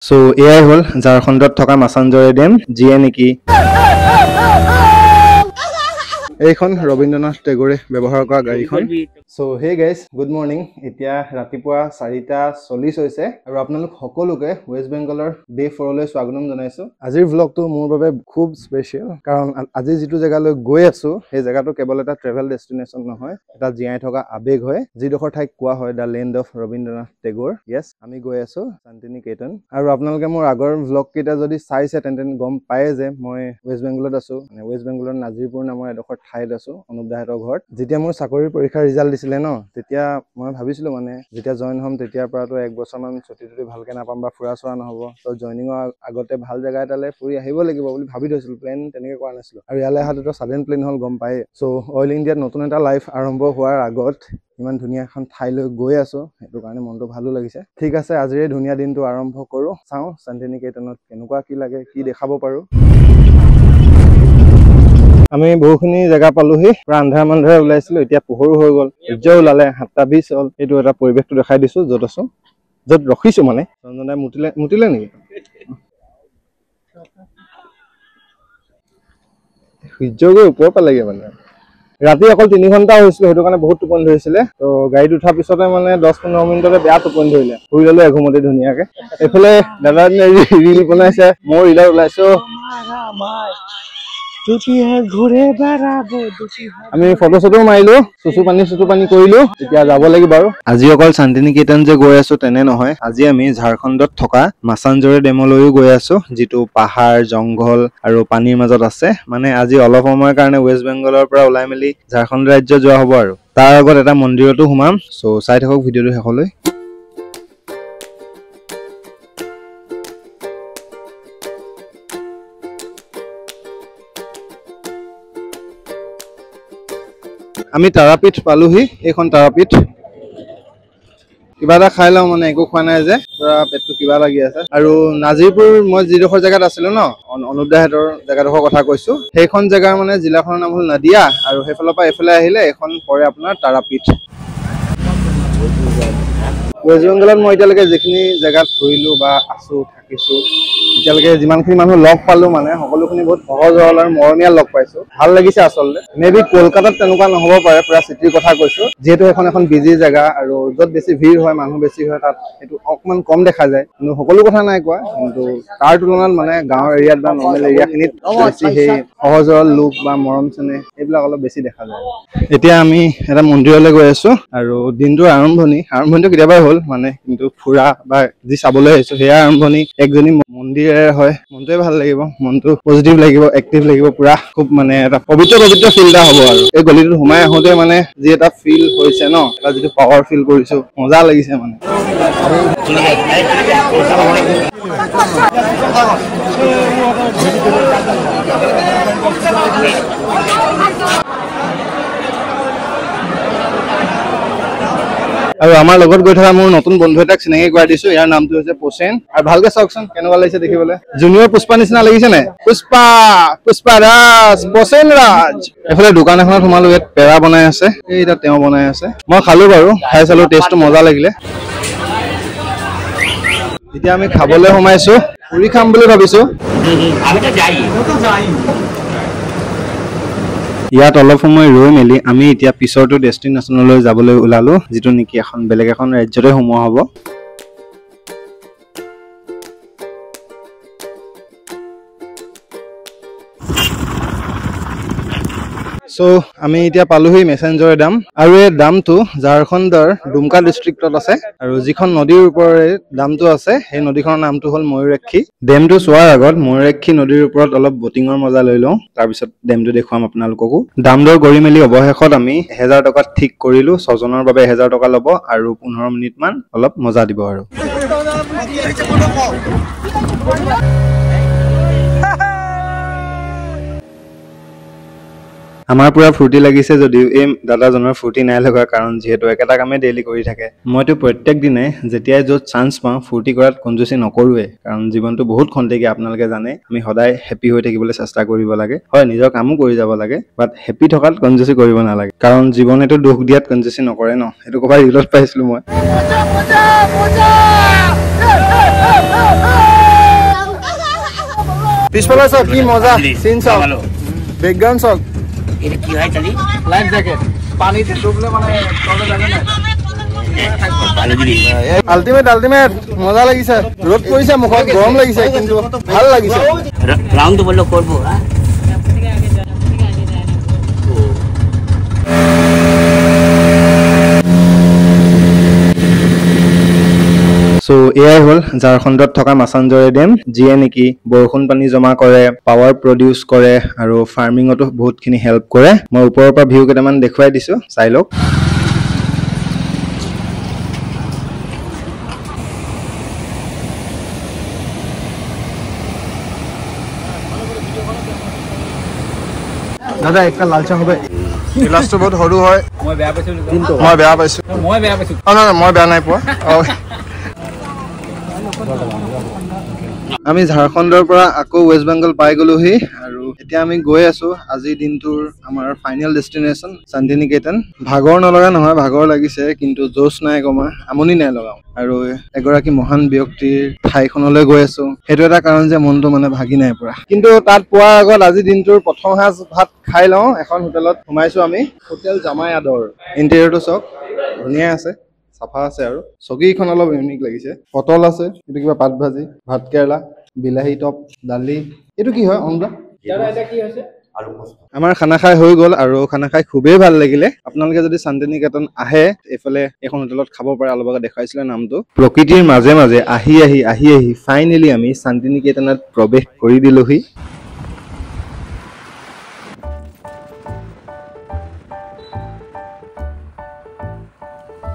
চ' এয়াই হ'ল ঝাৰখণ্ডত থকা মাছানজৰে ডেম, যিয়ে নেকি এইখন ৰবীন্দ্ৰনাথ টেগৰে ব্যৱহাৰ কৰা গাড়ীখন। So hey guys, good morning. এতিয়া ৰাতিপুৱা 4:40 হৈছে আৰু আপোনালোক সকলোকে ৱেষ্ট বেংগলৰ ডে 4লৈ স্বাগতম জনাইছোঁ। আজিৰ ভ্লগটো মোৰ বাবে খুব স্পেচিয়েল, কাৰণ আজি যিটো জেগালৈ গৈ আছোঁ সেই জেগাটো কেৱল এটা ট্ৰেভেল ডেষ্টিনেশ্যন নহয়, এটা জীয়াই থকা আৱেগ হয়, যিডোখৰ ঠাইক কোৱা হয় the land of Rabindranath Tagore. Yes, আমি গৈ আছোঁ শান্তিনিকেতন। আৰু আপোনালোকে মোৰ আগৰ ভ্লগকেইটা যদি চাইছে তেন্তে গম পায়ে যে মই ৱেষ্ট বেংগলত আছোঁ, মানে ৱেষ্ট বেংগলৰ নাজিৰপুৰ নামৰ এডোখৰ ঠাইত আছোঁ, অনুপ দাহঁতৰ ঘৰত। যেতিয়া মোৰ চাকৰিৰ পৰীক্ষাৰ ৰিজাল্ট দিছিলে ন, তেতিয়া মই ভাবিছিলোঁ মানে যেতিয়া জইন হ'ম তেতিয়াৰ পৰাতো এক বছৰমান ছুটি টুটি ভালকৈ নাপাম বা ফুৰা চোৱা নহ'ব, ত' জইনিঙৰ আগতে ভাল জেগা এটালৈ ফুৰি আহিব লাগিব বুলি ভাবি থৈছিলোঁ। প্লেন তেনেকৈ কৰা নাছিলোঁ আৰু ইয়ালৈ অহাটোতো ছাডেন প্লেন হ'ল, গম পায়েই। চ' অইল ইণ্ডিয়াত নতুন এটা লাইফ আৰম্ভ হোৱাৰ আগত ইমান ধুনীয়া এখন ঠাইলৈ গৈ আছোঁ, সেইটো কাৰণে মনটো ভালো লাগিছে। ঠিক আছে, আজিৰে ধুনীয়া দিনটো আৰম্ভ কৰোঁ, চাওঁ শান্তিনিকেতনত কেনেকুৱা কি লাগে, কি দেখাব পাৰোঁ। আমি বহুখিনি জেগা পালোহি, পুৰা আন্ধাৰ মান্ধাৰে ওলাইছিলো, এতিয়া পোহৰো হৈ গ'ল, সূৰ্য ওলালে, 7:20 হ'ল। এইটো এটা পৰিৱেশটো দেখাই দিছো য'ত আছো, য'ত ৰখিছো। মানে ৰঞ্জনাই মুতিলে নেকি? সূৰ্য গৈ ওপৰ পালেগে। মানে ৰাতি অকল 3 ঘণ্টা হৈছিলে, সেইটো কাৰণে বহুত টোপনি ধৰিছিলে। ত' গাড়ীত উঠাৰ পিছতে মানে 10-15 মিনিটতে বেয়া টোপনি ধৰিলে, শুই ললো এঘুমতি ধুনীয়াকে। এইফালে দাদা ৰিল বনাইছে, ময়ো ৰিলত ওলাইছো। আমি ফটো চটো মাৰিলো, চুচু পানী কৰিলো, এতিয়া যাব লাগিব। আৰু আজি অকল শান্তিনিকেতন যে গৈ আছো তেনে নহয়, আজি আমি ঝাৰখণ্ডত থকা মাছানজৰে ডেমলৈও গৈ আছো, যিটো পাহাৰ, জংঘল আৰু পানীৰ মাজত আছে। মানে আজি অলপ সময়ৰ কাৰণে ৱেষ্ট বেংগলৰ পৰা ওলাই মেলি ঝাৰখণ্ড ৰাজ্য যোৱা হ'ব আৰু তাৰ আগত এটা মন্দিৰতো সোমাম। চ' চাই থাকক ভিডিঅ'টো শেষলৈ। আমি তাৰাপীঠ পালোহি, এইখন তাৰাপীঠ। কিবা এটা খাই লওঁ, মানে একো খোৱা নাই যে, পুৰা পেটটো কিবা লাগি আছে। আৰু নাজিৰপুৰ মই যিডোখৰ জেগাত আছিলো ন, অনুপ দাহঁতৰ জেগাডোখৰ কথা কৈছো, সেইখন জেগাৰ মানে জিলাখনৰ নাম হ'ল নাদিয়া, আৰু সেইফালৰ পৰা এইফালে আহিলে এইখন পৰে আপোনাৰ তাৰাপীঠ। ৱেষ্ট বেংগলত মই এতিয়ালৈকে যিখিনি জেগাত ফুৰিলো বা আছো, থাকিছো, এতিয়ালৈকে যিমানখিনি মানুহ লগ পালো, মানে সকলোখিনি বহুত সহজ সৰল আৰু মৰমীয়াল লগ পাইছো, ভাল লাগিছে আচলতে। মে বি কলকাতাত তেনেকুৱা নহ'ব পাৰে, পুৰা চিটিৰ কথা কৈছো, যিহেতু সেইখন এখন বিজি জেগা আৰু য'ত বেছি ভিৰ হয়, মানুহ বেছি হয়, তাত সেইটো অকণমান কম দেখা যায়। কিন্তু সকলো কথা নাই কোৱা, কিন্তু তাৰ তুলনাত মানে গাঁৱৰ এৰিয়াত বা নৰ্মেল এৰিয়াখিনিত বেছি সেই সহজ সৰল লোক বা মৰম চেনেহ এইবিলাক অলপ বেছি দেখা যায়। এতিয়া আমি এটা মন্দিৰলৈ গৈ আছো আৰু দিনটোৰ আৰম্ভণিটো কেতিয়াবাই হ'ল মানে, কিন্তু ফুৰা বা যি চাবলৈ আহিছো সেয়া আৰম্ভণি একজনী মন্দিৰেৰে হয়। মনটোৱে ভাল লাগিব, মনটো পজিটিভ লাগিব, এক্টিভ লাগিব, পুৰা খুব মানে এটা পবিত্ৰ পবিত্ৰ ফিল এটা হ'ব। আৰু এই গলিটোত সোমাই আহোঁতে মানে যি এটা ফিল হৈছে ন, এটা যিটো পাৱাৰ ফিল কৰিছো, মজা লাগিছে মানে। আৰু আমাৰ লগত গৈ থকা মোৰ নতুন বন্ধু এটাক চিনাকি কৰাই দিছো, ইয়াৰ নামটো হৈছে পোচেন। আৰু ভালকে চাওকচোন কেনেকুৱা লাগিছে দেখিবলৈ, জুনিয়ৰ পুষ্পা নিচিনা লাগিছে নে? পুষ্পা, পুষ্পা ৰাজ, পোচেন ৰাজ। এইফালে দোকান এখনত সোমালো, ইয়াত পেৰা বনাই আছে, এইটা তেওঁ বনাই আছে। মই খালো বাৰু, খাই চালো, টেষ্টটো মজা লাগিলে। এতিয়া আমি খাবলৈ সোমাইছো, পুৰি খাম বুলি ভাবিছো। ইয়াত অলপ সময় ৰৈ মেলি আমি এতিয়া পিছৰটো ডেষ্টিনেশ্যনলৈ যাবলৈ ওলালো, যিটো নেকি এখন বেলেগ এখন ৰাজ্যতে সোমোৱা হ'ব। চ' আমি এতিয়া পালোহি মেছেঞ্জৰে ডাম, আৰু এই ডামটো ঝাৰখণ্ডৰ ডুমকা ডিষ্ট্ৰিক্টত আছে। আৰু যিখন নদীৰ ওপৰেৰে ডামটো আছে সেই নদীখনৰ নামটো হ'ল ময়ূৰাক্ষী। ডেমটো চোৱাৰ আগত ময়ূৰাক্ষী নদীৰ ওপৰত অলপ বটিঙৰ মজা লৈ লওঁ, তাৰপিছত ডেমটো দেখুৱাম আপোনালোককো। দাম দৰ কৰি মেলি অৱশেষত আমি 1000 টকাত ঠিক কৰিলো, 6জনৰ বাবে 1000 টকা ল'ব আৰু 15 মিনিটমান অলপ মজা দিব। আৰু আমাৰ পুৰা ফূৰ্তি লাগিছে যদিও এই দাদাজনৰ ফূৰ্তি নাই লগা, কাৰণ যিহেতু একেটা কামেই ডেইলি কৰি থাকে। মইতো প্ৰত্যেক দিনে যেতিয়াই য'ত চান্স পাওঁ ফূৰ্তি কৰাত কঞ্জুচি নকৰোঁৱেই, কাৰণ জীৱনটো বহুত খন্তেকীয়া, আপোনালোকে জানে। আমি সদায় হেপী হৈ থাকিবলৈ চেষ্টা কৰিব লাগে, হয় নিজৰ কামো কৰি যাব লাগে, বাট হেপী থকাত কঞ্জুচি কৰিব নালাগে, কাৰণ জীৱনেতো দুখ দিয়াত কঞ্জুচি নকৰে ন। সেইটো ক'ৰবাত ৰিলত পাইছিলোঁ মই। পিছফালে চাওক কি মজা চিন চাওক, বেকগ্ৰাউণ্ড চাওক। এটা কি হয় চালি? লাইফ জ্যাকেট, পানীতে ডুবলে মানে তলে যাবে না। আল্টিমেট আল্টিমেট মজা লাগিছে। ৰ'দ পৰিছে মুখত, গৰম লাগিছে, কিন্তু ভাল লাগিছে। ৰাউন্ড বললো কৰবো। চ' এয়াই হ'ল ঝাৰখণ্ডত থকা মাছানজৰে ডেম, যিয়ে নেকি বৰষুণ পানী জমা কৰে, পাৱাৰ প্ৰডিউচ কৰে আৰু ফাৰ্মিঙতো বহুতখিনি হেল্প কৰে। মই ওপৰৰ পৰা ভিউ কেইটামান দেখুৱাই দিছোঁ, চাই লওক। দাদা একটা লাল চাহ হবে। গিলাচটো বহুত সৰু হয়। মই বেয়া পাইছো। মই বেয়া পাইছো। মই বেয়া পাইছো। অ নহয়, মই বেয়া নাই পোৱা। আমি ঝাৰখণ্ডৰ পৰা আকৌ ৱেষ্ট বেংগল পাই গ'লোহি আৰু এতিয়া আমি গৈ আছো আজিৰ দিনটোৰ আমাৰ ফাইনেল ডেষ্টিনেশ্যন শান্তিনিকেতন। ভাগৰ নলগা নহয়, ভাগৰ লাগিছে, কিন্তু জোচ নাই কমা, আমনি নাই লগাও। আৰু এগৰাকী মহান ব্যক্তিৰ ঠাইখনলৈ গৈ আছো, সেইটো এটা কাৰণ যে মনটো মানে ভাগি নাই পৰা। কিন্তু তাত পোৱাৰ আগত আজিৰ দিনটোৰ প্ৰথম সাঁজ ভাত খাই লওঁ। এখন হোটেলত সোমাইছো আমি, হোটেল জামাই আদৰ। ইণ্টেৰিয়ৰটো চাওক, ধুনীয়া আছে, চাফা আছে আৰু চকীখন অলপ ইউনিক লাগিছে। পটল আছে, এইটো কিবা পাত ভাজি, ভাত কেৰেলা, বিলাহী টপ, দালি। এইটো কি হয় অমৰা? আমাৰ খানা খাই হৈ গ'ল আৰু খানা খাই খুবেই ভাল লাগিলে। আপোনালোকে যদি শান্তিনিকেতন আহে, এইফালে এইখন হোটেলত খাব পাৰে। অলপ আগত দেখুৱাইছিলে নামটো। প্ৰকৃতিৰ মাজে মাজে আহি আহি আহি আহি ফাইনেলি আমি শান্তিনিকেতনত প্ৰৱেশ কৰি দিলোহি।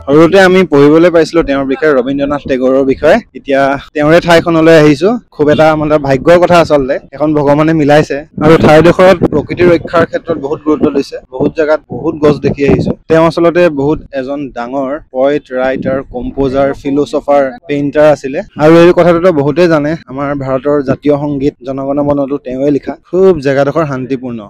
সৰুতে আমি পঢ়িবলৈ পাইছিলো তেওঁৰ বিষয়ে, ৰবীন্দ্ৰনাথ টেগৰৰ বিষয়ে। এতিয়া তেওঁৰে ঠাইখনলৈ আহিছো। খুব এটা মানে ভাগ্যৰ কথা আচলতে, এখন ভগৱানে মিলাইছে। আৰু ঠাইডোখৰত প্ৰকৃতি ৰক্ষাৰ ক্ষেত্ৰত বহুত গুৰুত্ব দিছে। বহুত জেগাত বহুত গছ দেখি আহিছো। তেওঁ আচলতে বহুত এজন ডাঙৰ poet, writer, composer, philosopher, painter আছিলে। আৰু এই কথাটোতো বহুতেই জানে, আমাৰ ভাৰতৰ জাতীয় সংগীত জনগণ মনতো তেওঁৱে লিখা। খুব জেগাডোখৰ শান্তিপূৰ্ণ।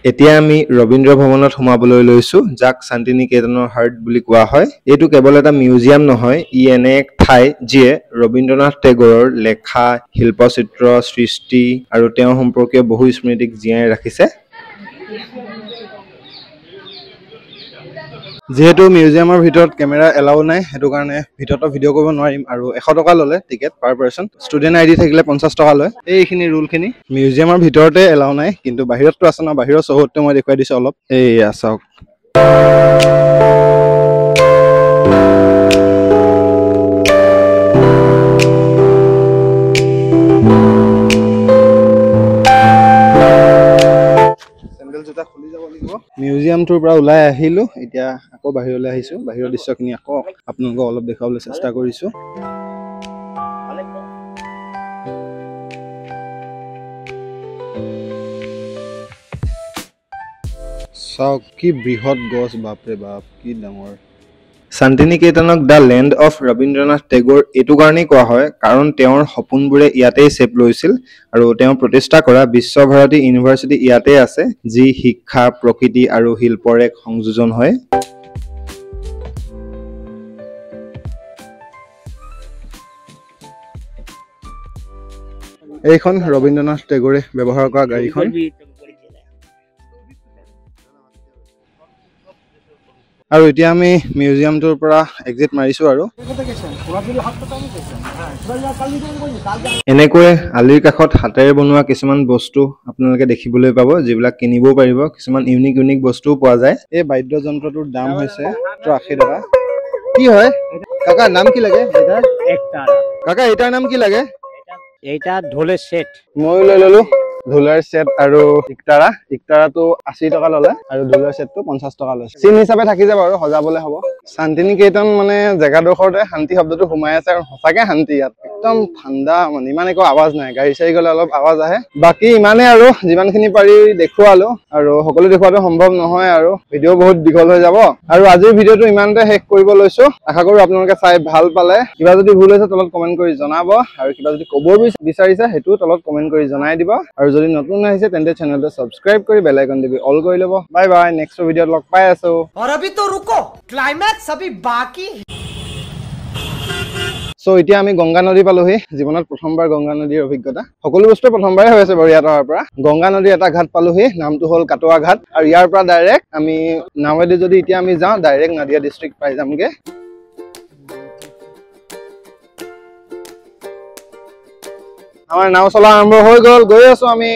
এতিয়া আমি ৰবীন্দ্ৰ ভৱনত সোমাবলৈ লৈছো, যাক শান্তিনিকেতনৰ হাৰ্ট বুলি কোৱা হয়। এইটো কেৱল এটা মিউজিয়াম নহয়, ই এনে এক ঠাই যিয়ে ৰবীন্দ্ৰনাথ টেগৰৰ লেখা, শিল্পচিত্ৰ, সৃষ্টি আৰু তেওঁৰ সম্পৰ্কীয় বহু স্মৃতিক জীয়াই ৰাখিছে। যিহেতু মিউজিয়ামৰ ভিতৰত কেমেৰা এলাউ নাই, সেইটো কাৰণে ভিতৰতো ভিডিঅ' কৰিব নোৱাৰিম। আৰু 100 টকা ল'লে ticket per person, student ID থাকিলে 50 টকা লয়। এইখিনি ৰুলখিনি মিউজিয়ামৰ ভিতৰতে এলাউ নাই, কিন্তু বাহিৰততো আছে ন, বাহিৰৰ চৌহদটো মই দেখুৱাই দিছোঁ অলপ। এইয়া চাওক, জোতা খুলি যাব লাগিব। মিউজিয়ামটোৰ পৰা ওলাই আহিলো, এতিয়া আকৌ বাহিৰলৈ আহিছো। বাহিৰৰ দৃশ্যখিনি আকৌ আপোনালোকক অলপ দেখুৱাবলৈ চেষ্টা কৰিছো। চাওক কি বৃহৎ গছ, বাপৰে বাপ কি ডাঙৰ। শান্তিনিকেতনক the land of Rabindranath Tagore এইটো কাৰণেই কোৱা হয়, কাৰণ তেওঁৰ সপোনবোৰে ইয়াতেই চেপ লৈছিল আৰু তেওঁ প্ৰতিষ্ঠা কৰা বিশ্বভাৰতী ইউনিভাৰ্চিটি ইয়াতেই আছে, যি শিক্ষা, প্ৰকৃতি আৰু শিল্পৰ এক সংযোজন হয়। এইখন ৰবীন্দ্ৰনাথ টেগৰে ব্যৱহাৰ কৰা গাড়ীখন। আৰু এতিয়া আমি মিউজিয়ামটোৰ পৰা এক্সিট মাৰিছো। আৰু এনেকৈ আলিৰ কাষত হাতেৰে বনোৱা কিছুমান বস্তু আপোনালোকে দেখিবলৈ পাব, যিবিলাক কিনিবও পাৰিব। কিছুমান ইউনিক ইউনিক বস্তুও পোৱা যায়। এই বাদ্যযন্ত্ৰটোৰ দাম হৈছে 80 টকা। কি হয় কাকা, নাম কি লাগে? কাকা এটাৰ নাম কি লাগে? এইটা ঢোলেৰ সেট। ময়ো লৈ ললো ঢোলৰ সেট আৰু ইকতাৰা। ইকতাৰাটো 80 টকা ললে আৰু ঢোলৰ সেটটো 50 টকা লৈছে। চিন হিচাপে থাকি যাব আৰু সজাবলৈ হ'ব। শান্তিনিকেতন মানে জেগাডোখৰতে শান্তি শব্দটো সোমাই আছে আৰু সঁচাকে শান্তি ইয়াত, একদম ঠাণ্ডা, মানে ইমান একো আৱাজ নাই। গাড়ী চাড়ী গ'লে অলপ আৱাজ আহে। বাকী ইমানেই আৰু যিমানখিনি পাৰি দেখুৱালো, আৰু সকলো দেখুৱাটো সম্ভৱ নহয় আৰু ভিডিঅ' বহুত দীঘল হৈ যাব। আৰু আজিৰ ভিডিঅ'টো ইমানতে শেষ কৰিব লৈছো। আশা কৰো আপোনালোকে চাই ভাল পালে। কিবা যদি ভুল হৈছে তলত কমেণ্ট কৰি জনাব, আৰু কিবা যদি ক'ব বিচাৰিছে সেইটো তলত কমেণ্ট কৰি জনাই দিব। আৰু যদি নতুন আহিছে তেন্তে চেনেলটো ছাবস্ক্ৰাইব কৰি বেল আইকন টিপি অল কৰি ল'ব। বাই বাই, নেক্সট ভিডিঅ'ত লগ পাই আছো। और अभी तो रुको, क्लाइमैक्स अभी बाकी। চ' এতিয়া আমি গংগা নদী পালোহি। জীৱনত প্ৰথমবাৰ গংগা নদীৰ অভিজ্ঞতা। সকলো বস্তুৱে প্ৰথমবাৰে হৈ আছে বাৰু ইয়াত অহাৰ পৰা। গংগা নদীৰ এটা ঘাট পালোহি, নামটো হ'ল কাটোৱা ঘাট। আৰু ইয়াৰ পৰা ডাইৰেক্ট আমি নাৱেদি যদি এতিয়া আমি যাওঁ, ডাইৰেক্ট নাদিয়া ডিষ্ট্ৰিক্ট পাই যামগে। আমাৰ নাও চলা আৰম্ভ হৈ গ'ল, গৈ আছো আমি।